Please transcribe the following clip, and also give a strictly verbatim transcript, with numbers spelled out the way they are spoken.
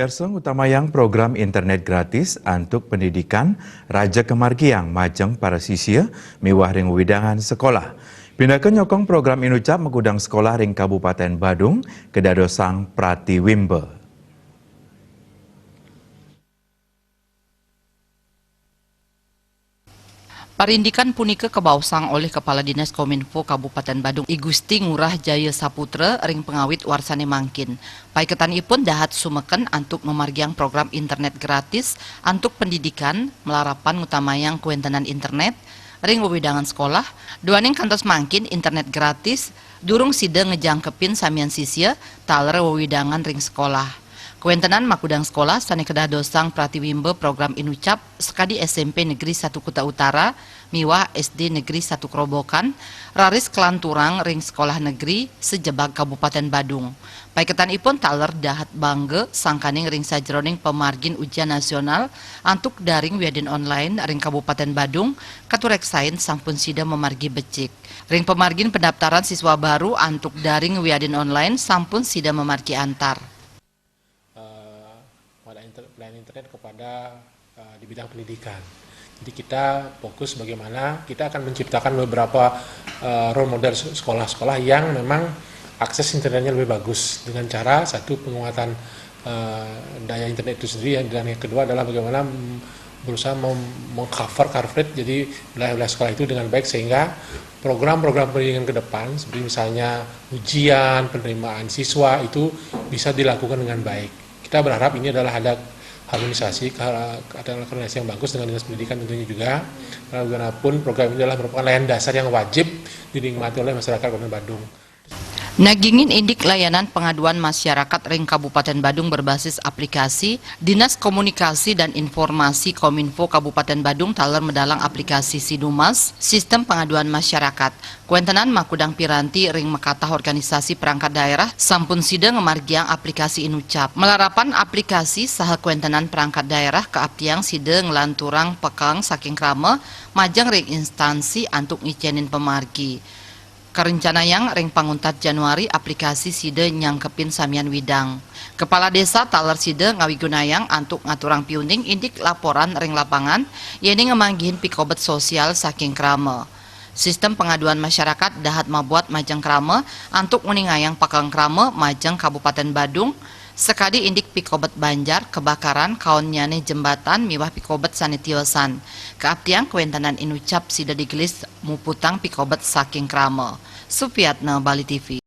Pamiarsa, ngutamayang program internet gratis antuk pendidikan raja kamargiang majeng para sisia miwah ring wewidangan sekolah. Pinaka nyokong program inucap makudang sekolah ring Kabupaten Badung kadadosang pratiwimba. Parindikan punika kabaosang olih Kepala Dinas Kominfo Kabupaten Badung, I Gusti Ngurah Jaya Saputra, ring pangawit warsané mangkin. Paiketanipun dahat sumeken antuk mamargiang program internet gratis antuk pendidikan, malarapan ngutamayang kawentenan internet ring wewidangan sekolah. Duaning kantos mangkin, internet gratis durung sida ngejangkepin samian sisia taler wewidangan ring sekolah. Kawentenan makudang sekolah sané kadadosang pratiwimba program inucap sakadi S M P Negeri Satu Kuta Utara miwah S D Negeri Satu Kerobokan raris kalanturang ring sekolah negeri sajebag Kabupaten Badung. Paiketanipun taler dahat bangga sangkaning ring sajeroning pamargin ujian nasional antuk daring wiadin online ring Kabupaten Badung, katureksain sampun sida mamargi becik. Ring pamargin pendaftaran siswa baru antuk daring wiadin online sampun sida mamargi antar. Eh, pada inter-, pelayanan internet kepada, eh, di bidang pendidikan. Jadi kita fokus bagaimana kita akan menciptakan beberapa, eh, role model se-, sekolah-sekolah yang memang akses internetnya lebih bagus dengan cara satu penguatan, eh, daya internet itu sendiri, yang, dan yang kedua adalah bagaimana, mm, berusaha mem-, meng-cover coverage, jadi wilayah-wilayah sekolah itu dengan baik sehingga program-program pendidikan ke depan seperti misalnya ujian, penerimaan siswa itu bisa dilakukan dengan baik. Kita berharap ini adalah ada harmonisasi, ke-, ada koordinasi yang bagus dengan Dinas Pendidikan tentunya juga. Karena bagaimanapun program ini adalah merupakan layanan dasar yang wajib dinikmati oleh masyarakat Kabupaten Badung. Nagingin indik layanan pengaduan masyarakat ring Kabupaten Badung berbasis aplikasi, Dinas Komunikasi dan Informasi Kominfo Kabupaten Badung taler medalang aplikasi Sidumas, Sistem Pengaduan Masyarakat. Kawentenan makudang piranti ring makatah organisasi perangkat daerah sampun sida ngamargiang aplikasi inucap. Malarapan aplikasi saha kawentenan perangkat daerah kaaptiang sida nglanturang pekeng saking krama majeng ring instansi antuk ngicenin pamargi. Karencanayang ring panguntat Januari aplikasi sida nyangkepin samian widang. Kepala desa taler sida ngawigunayang antuk ngaturang piuning indik laporan ring lapangan, yéning ngamanggihin pikobet sosial saking krama. Sistem pengaduan masyarakat dahat mabuat majeng krama antuk nguningayang pekeng krama majeng Kabupaten Badung, sakadi indik pikobet banjar, kebakaran, kaonnyané jembatan miwah pikobet sané tiosan. Kaaptiang kawentenan inucap sida digelis muputang pikobet saking krama. Supiatna, Bali T V.